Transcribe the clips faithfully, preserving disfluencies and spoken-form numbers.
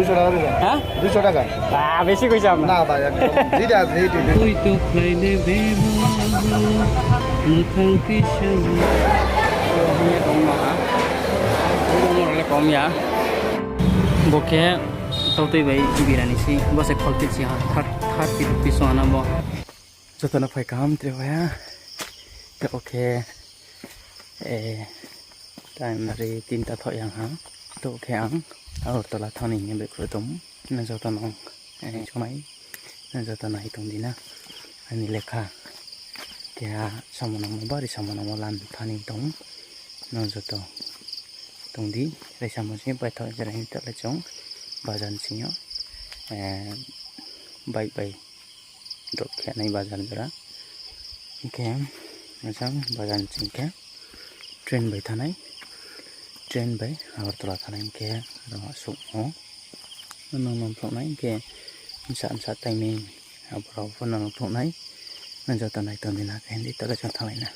দুইশো টাকা দিবে। হ্যাঁ? দুইশো টাকা। আহ, বেশি কইছো আমরা। না ভাই, একদম। যেটা আছে, এইটাই। ওই তো ফ্লাইটে বেরোবো, মাথার পিছনে। Kong ya. Bo khe tautui bai birani se, bo se kholphit se ha, thir-, thirty rupees ong ha na bo. Joto no phai kaham tre bai ha. Tei bo khe, eh, time ri tinta thoh yang ha. Tei bo khe ang Agartala thani hing ye baihkhouh tong. Nang joto no, eh, chongnai. Nang joto nai tong di na. Aini lekha. Keha samo nangmo bari samo nangmo lan thani tong. Nang joto tong di. Raisa mo sing ye paithaoh jera hing tale chung. Bazar sing yo, eh, bike bai drop khe nai bazar jora. Hing khe, mosang bazar sing khe train bai thanai. Train bai Agartala thanai hing khe, aro suh o. Nang nang phnuh nai hing khe, bsa bsa timing, abo rao pho nang phnuh nai. Nang joto nai tong di na khe hindi tale chung thannglai na.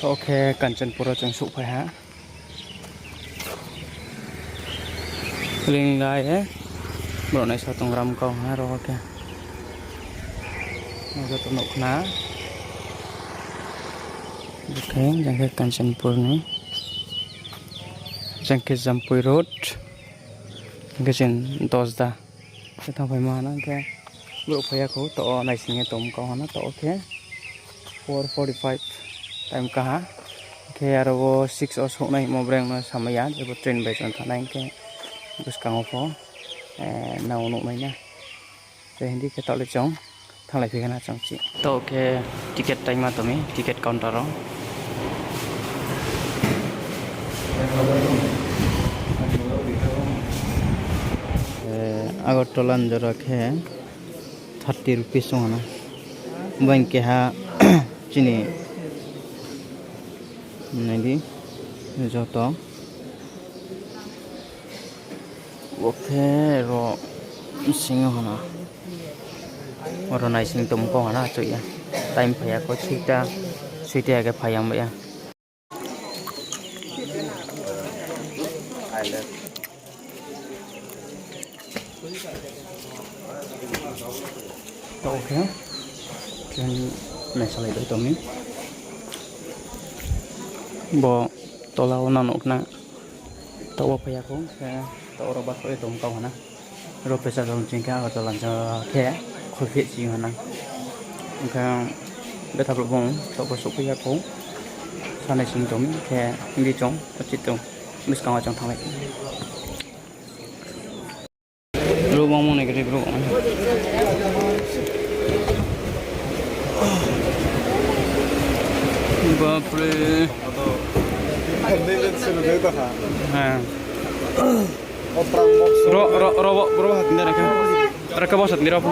Tho khe Kanchanpur wo chung souhphai ha. Ring lai ye. Brouh naisa tong ram kau ha ro khe. Joto nuh khna. Bo khe, jang khe Kanchanpur ni. Jang khe Jampui road. Hing khe chini Dosda. Khe thanngphaimo hana khe brouh phai ya khou, taoh wo naising ye tong kau hana, taoh wo khe four forty-five time kaha. Khe aro wo six wo souhnai hingmo breng no samai ya, jebo train bai chung thanngnai hing khe buskang wo pho, eh, nao nuhnai na. Tei hindi khe taoh le chung thannglai phi khna chung chi. Taoh khe ticket taima tong mi, ticket counter wo. Eh, Agartala ni jora khe thirty rupees ong hana. Bo hing keha chini nai di joto. Bo khe ro sing yo hana. Oro naising tong kau hana, achouh ya. Time phai ya kho, soita, soita ya khe phai yang bai ya. Taoh khe, train naisalai bai tong mi. Bo tola wo nang nuh khna. Taoh wo phai ya khou, khe taoh oro bathouh ye tong kau hana. Ro pesa tong ching khe Agartala ni jora khe kholpheh ching hana. Hing khe betha brouh bung taoh bo souhphai ya khou. Sanai sing tong mi khe himdi chung, uchih tong, buskang wo chung thannglai. Brouh bangmo nai khe brouh. Bapre. Hah. Ro, ro, ro, ro, hatni raka. Raka bo hatni raka.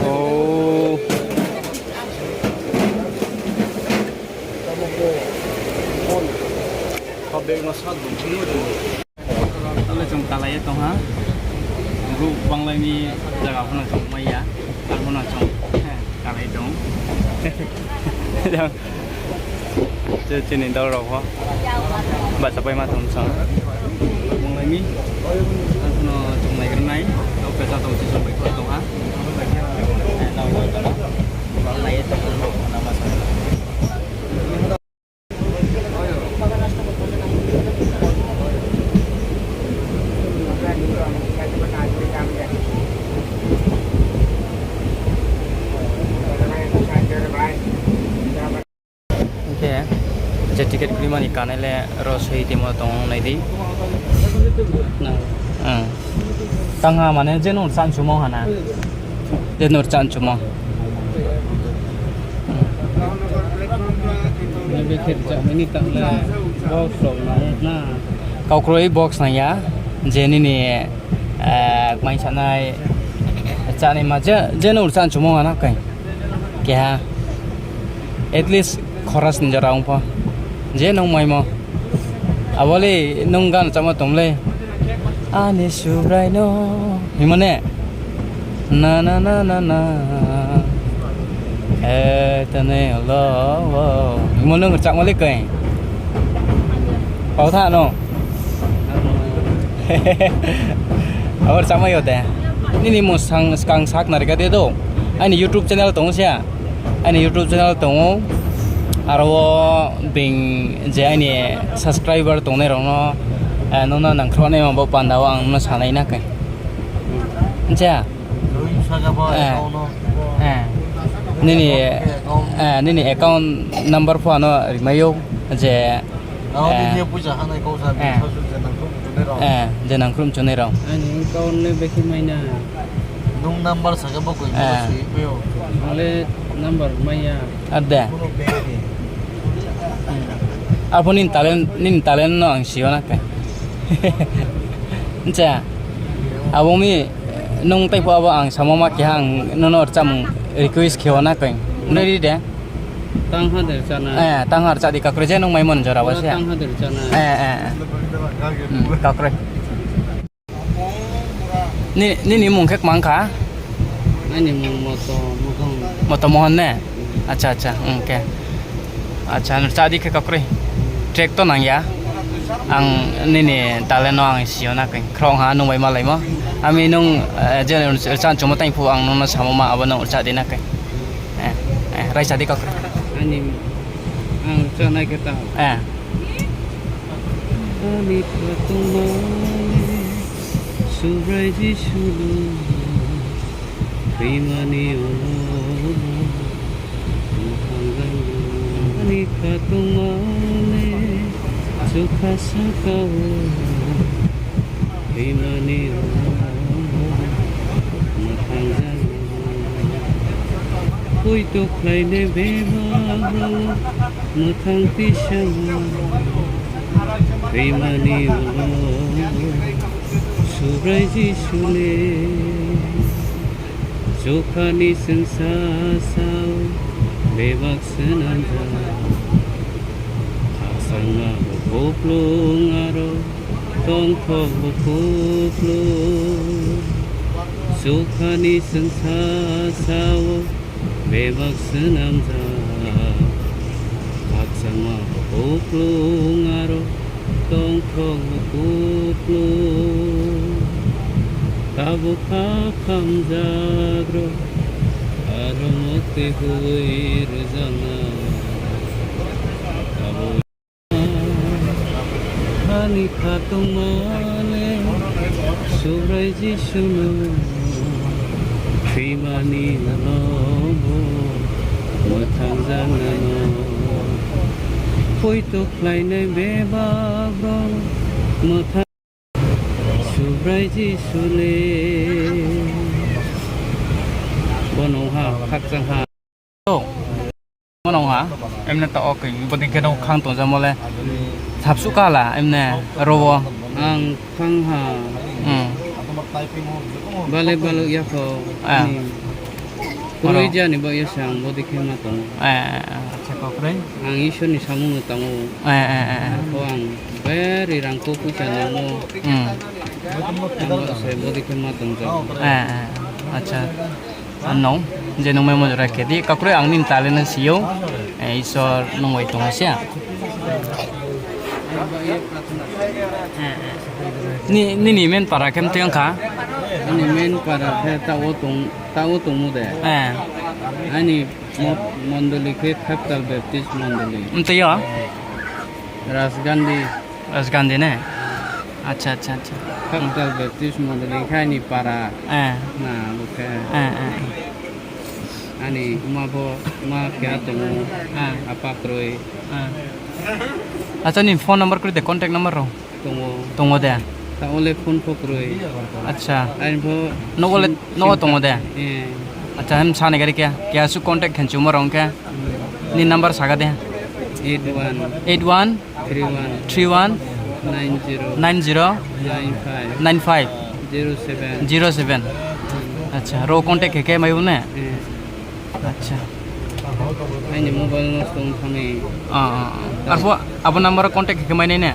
Oh. Tale chung kalai ye tong ha. Brouh banglai ni zaga pho no chung mai ya. Abo no chung kalai tong. Je chini dol rao pho bahcha paima tong chang. Banglai mi. Abo no chung naigra nai. Tao pesa tong si chung bai kho tong ha. Banglai ye tong ha. Hing khe, je ticket krima ni kanai le ro soi timo tong nai di. Tang ha mane je nung chanchumo hana. Je nung chanchumo. Kau kroi box nang ya, je nini, eh, kmai sanai, chanaima je, je nung chanchumo hana kai. Keha. At least khoros ni jora ong pho. Je nung maimo. Abo le nung gan chámo tong le. Ani Subrai no. Himo ne? Na na na na na. E, tini lo, wo. Mo nung rchamo le koi. Pau tha no. Abo rchamo yo de. Nini mung skang sakhnari kha de do. Aini YouTube channel tong ou se. Aini YouTube channel tong ou. Aro wo being je aini subscriber tongnai rao no, nung no nangkhruh naima bo panda wo ang nung no sanai na khe. Ncha? Nini account number pho ano rimai ou je, je nangkhruh mchunai rao. Aini account le bekhe mai na. Nung number sa khe bo koi, number mai ya. Ar de. Arphuh nini talent no ang si yo na khe. Ncha, abo mi, nung taiphuh abo ang samo ma keha ang nung no rchamo request khe yo na khe. Nai ri de. Tangha rcha di kakroi je nung maimo ni jora wo se. Kakroi. Nini mung khe kmang kha? Moto Mohon ne? Acha, acha, khe. Acha, rcha di khe kakroi. Track to nang ya. Ang nini talent no ang si yo na khe. Khrong ha nung bai malaimo. Ami nung je rcha chumo taiphuh ang nung no samo ma abo nung rcha di na khe. Raisa di kakroi. Ang rcha nai khe ta. Ani khatungma le Subrai Jisu no, thwimani ulo, ani khatungma le chukha saka wo, thwimani ulo, mwthang jani. Poito khlainai bebak rao, mwthang tisa, thwimani ulo, Subrai Jisu le, chukha ni swngsa sao, bebak snamjak, khakchangma bo kuplung aro, tongthok bo kuplung, chukha ni swngsa sao, bebak snamjak, khakchangma bo kuplung aro, tongthok bo kuplung, tabuk kha khamjak rao, aro mukti hui rwjakna, abo ani khatungma le Subrai Jisu no, thwimani ulo bo mwthang jana no, poito khlainai bebak rao mwthang Subrai Jisu le. Bo nung ha, khakchang ha. Bo nung ha, emne taoh wo khe, bodei khe nung khang tongjakmo le. Sabsuh kala, emne ro wo. Ang khang ha. Bale baluh ya kho. Kroi jani baoh ye se ang bodei khe ma tong ou. Ang Isor ni samung no tang ou. Arphuh ang bari rang kho poicha nang ou. Ang se bodei khe ma tong jak. Acha. Ano, je nung maimo jora khe di, kakroi ang nini talent no si ou, Isor nung bai tong ou se. Nini main para khe mtui ong kha? Ani main para khe taoh wo tongmo de. Ani mondoli khe Khaptal Baptist mondoli. Mtui yo? Rajgandhi. Rajgandhi ne? Acha, acha, acha. Khaptal Baptist mondoli khe ani para. Na, bo khe. Ani ma pho, ma keha tong ou. Apa kroi. Acha, nini phone number kroi de, contact number rao? Tong ou de? Taoh wo le phone pho kroi. Acha. Nouh wo tong ou de? Acha, hem sa ni gari khe, keha suh contact khe chumo rao khe. Nini number sa kha de? Eight one, three one, nine zero, nine five, zero seven. Acha, ro contact khe khe mai ou ne? Acha. Aini mobile no tong thani. Arphuh abo number wo contact khe khe mai nai ne?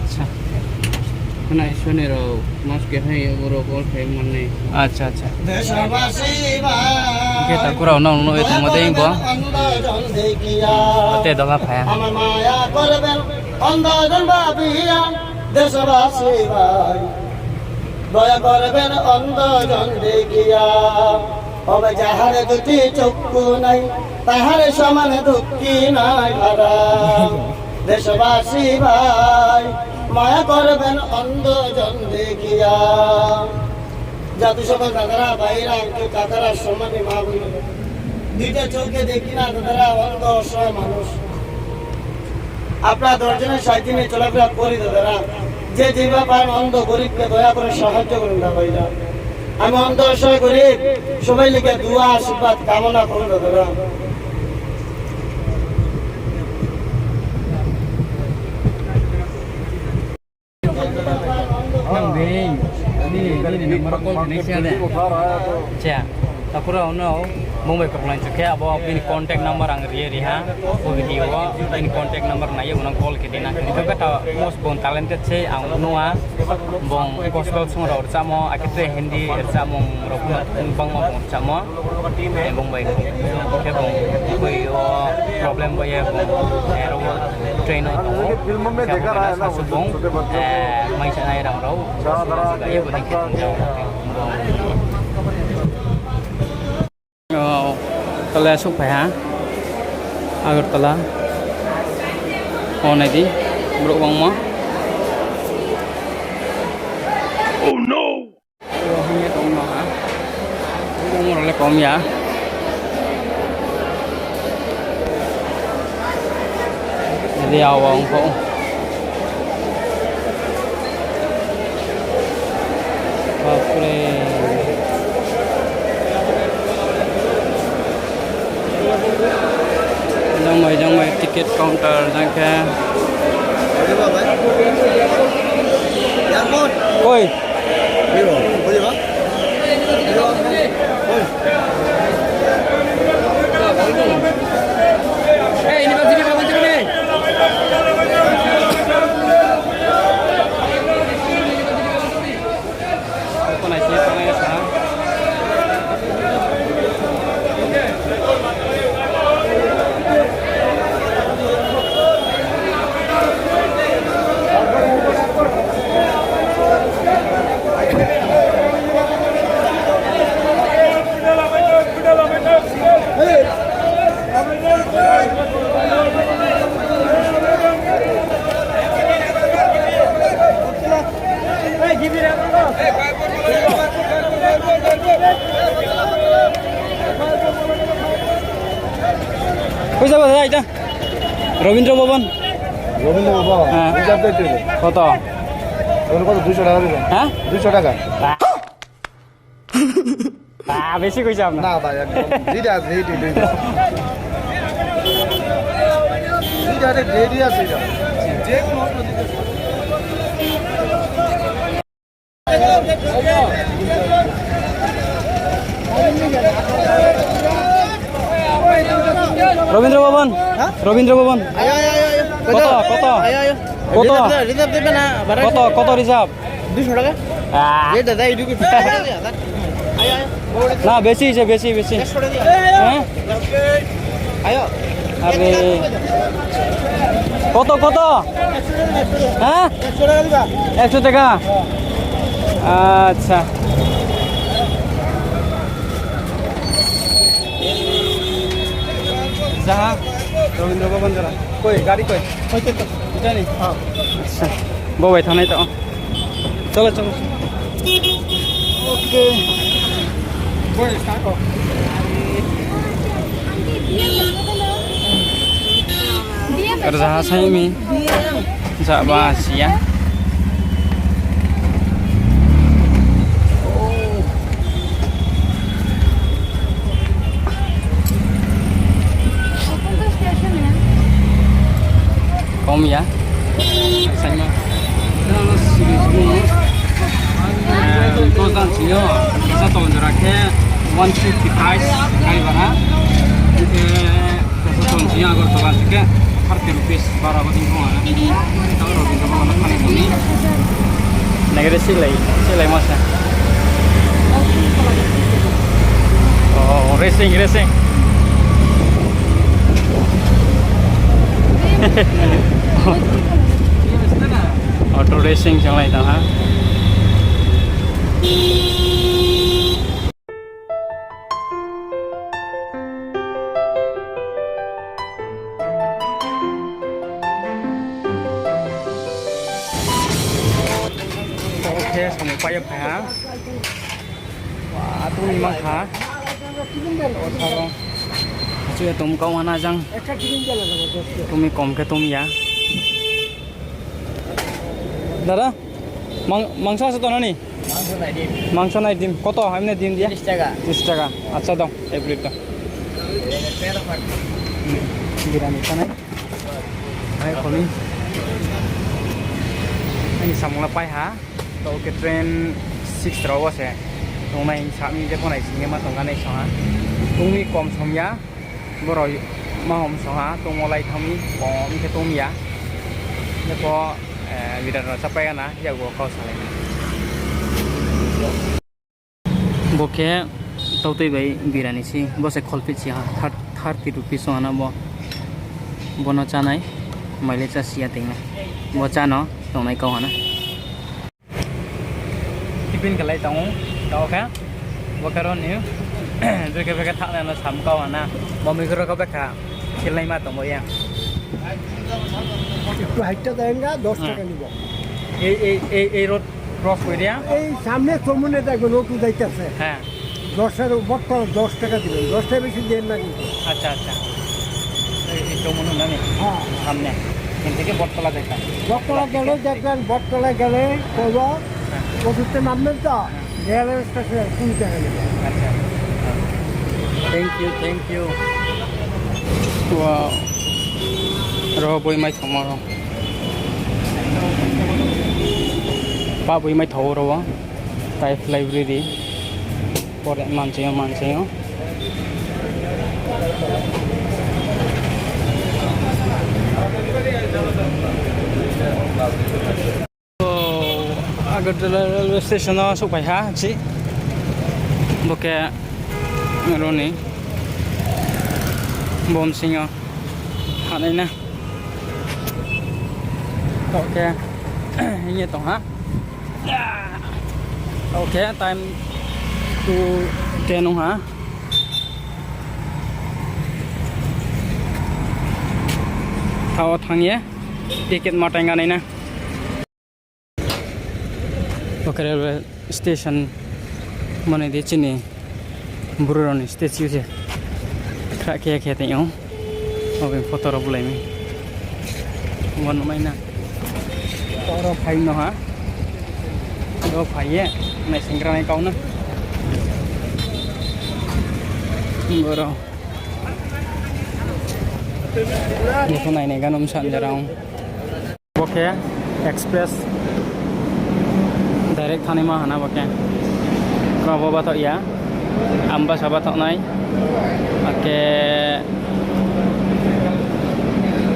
Acha. Khna Isor ni rao mas khe hai boro call khe mani. Acha, acha. দেশবাসী ভাই, hing khe takhu rao no nuh ye tongmo dei bo. অন্ধজন দেখিয়া। Ate dola phai ha. আমার মায়া করবেন অন্ধজন ভাবিয়া। দেশবাসী ভাই, দয়া করবেন অন্ধজন দেখিয়া। তবে যাহার দুটি চক্ষু নাই, তাহার সমান দুঃখী নাই তারা। দেশবাসী ভাই, মায়া করবেন অন্ধজন দেখিয়া। জাতি সকল দাদারা, ভাইরা, একটু কাতারা সম্মানী মা বোন, দুইটা চোখে দেখি না দাদারা, অন্ধ অসহায় মানুষ। আপনারা দশ জনের সাহায্য নিয়ে চলাফেরা করি দাদারা। যে যেভাবে পারেন অন্ধ গরিবকে দয়া করে সাহায্য করুন না ভাইরা। আমি অন্ধ অসহায় গরিব, সবাই লেগে দোয়া আশীর্বাদ কামনা করুন দাদারা। Nang dei, nini, nini number call khe nai siya de. Cha, takhu rao no, bung bai kaplai chu khe, abo bini contact number ang ri ye ri ha, bo video wo, bini contact number nai ye uno call khe di na. Khe kata most bung talented se ang nuh ha, bung gospel song rao rchamo, akhe tre Hindi rchamung rao pho bangma bung rchamo. Eh, bung bai, khe bung, bung bai o problem bai ye bung, eh, rao wo train wo tong ou. Khe bung bai na sasu bung, eh, mai sanai rang rao, bai ye bung ni khe tong jao. Oh, tala souhphai ha. Agartala. O nai di, brouh bangma. Oh no! Ro hing ye tong no ha. Bung rao le kom ya. Jadi awa ong pho. Bapre. Jang bai, jang bai, ticket counter jang khe. Koi. Koi jabo, dada, eta? Rabindra Bhaban. Rabindra Bhaban? হ্যাঁ। Reserve দিতে হবে। কত? ওর কত? দুইশো টাকা দিবেন। হ্যাঁ? দুইশো টাকা। Ba. Ba, besi koisa apna. না ভাই, একদম। যেটা আছে, এইটাই, এইটাই। যেটা আছে, ready আছে এটা। যে কোনো অটো দিতে। রবীন্দ্র ভবন। হ্যাঁ? রবীন্দ্র ভবন। আয়, আয়, আয়, আয়। কত, কত? আয়, আয়, আয়। কত? Reserve, reserve দেবে না, ভাড়া কত, কত reserve? দুইশো টাকা। আহ। এ দাদা, এইটুকু। আয়, আয়। না, বেশি হইছে, বেশি, বেশি। একশো টাকা দিয়ে। হ্যাঁ? আয়। আরে। কত, কত? হ্যাঁ? একশো টাকা দিবা। একশো টাকা? আচ্ছা। যাহা, রবীন্দ্র ভবন যারা। কই, গাড়ি কই? ওই তো, তো। জানি? হ্যাঁ। আচ্ছা। বউ ভাই, থানায় তো। চলো, চলো। ওকে। Rzaha saimi. Jaba siya. Kom ya. Saima. Dos dan sini yo. Sa tong jora khe one fifty price kai bara. Khe sa tong sini Agartala khe thirty rupees bara bo ding kong ana. Tao Rabindra Bhaban no thani tong ni. Nagre silai, silaimo se. Oh, racing, racing. Auto racing changlai tong ha. Oke, samung pai ye phai ha. Wa, tongmi mang kha. Achu ya tong kau hana jang. Tongmi kom khe tong ya. Dada, mang-, mangso ase to nani? Mangso nai dim. Koto, emne dim dia? Tris taka. Acha, dong, ek plate dong. Birani chanai. Hai, khomi. Aini samung la pai ha. To khe train six rao wo se tongnai hing sa mi, je pho nai sing ye ma tong nai song ha. Tongmi kom song ya. Borao ma hom song ha, tongmo lai thangmi kom khe tong ya. Je pho, eh, leader rao chápai ya na, yago kau salai na. Bo khe tautui bai birani se, bo se kholphit si ha, thir-, thirty rupees ong ha na bo. Bo no chánai, mai le chá si ya tong nai. Bo chá no tongnai kau ha na. Tiffin khe lai tong ou, tao khe, bo khe ro ni, je khe bekhe thanng nai no sam kau ha na, bo mi khe ro khe bekha, khel naima tong bo ya. একটু হাইটটা যায়েন গা, দশ টাকা নিব। এই, এই, এই, এই road cross করে দিয়া? এই সামনে চমুনে দেখবেন, অটো যাইতেছে। হ্যাঁ। দশের, বটতলা দশ টাকা দিবেন, দশ টাকা বেশি দেন না কিন্তু। আচ্ছা, আচ্ছা। এই, এই চমুনে না নি? হ্যাঁ। সামনে। এখান থেকে বটতলা যাইতাম। বটতলা গেলে দেখবেন, বটতলা গেলে কইব, হ্যাঁ। অটোতে নামবেন তো, হ্যাঁ। রেল স্টেশনে কুড়ি টাকা নেবে। আচ্ছা। Thank you, thank you. Wow. Ro boi mai thamo ro. Pa boi mai thao ro. Type library. Pore manching yo, manching yo. Agartala railway station o souhphai ha, chi. Bo khe roni bomsing yo hanai na. Taoh khe hing ye tong ha. Taoh khe time two ten ong ha. Taoh thanng ye ticket ma taing ganai na. Bo khe railway station mani di chini bru rao ni statue se. Khrah khe ya khe tong ou. Obo photo rao bulai mi. Bo nuhnai na. Oro phai no ha. Oro phai ye naisingra nai kau na. Boro. Bo khe nainai gano bsa jora ong. Bo khe express direct thanngnaima ha na bo khe. Kma bo bathoh ya, Ambasa bathoh nai, akhe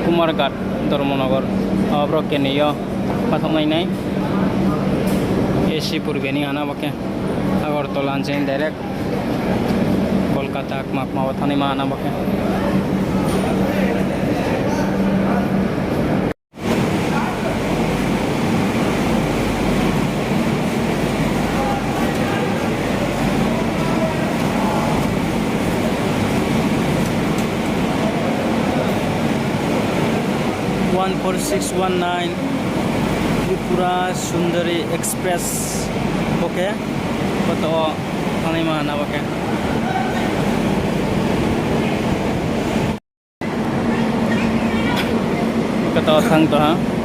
Kumarghat, Dharmanagar, abo brouh keni yo bathoh nai nai. A C Purbe ni ha na bo khe. Agartala ni ching direct Kolkata kma kma wo thanngnaima ha na bo khe. One four six one nine Tripura Sundari Express bo khe, koto wo thanngnaima ha na bo khe. Koto thanng tong ha.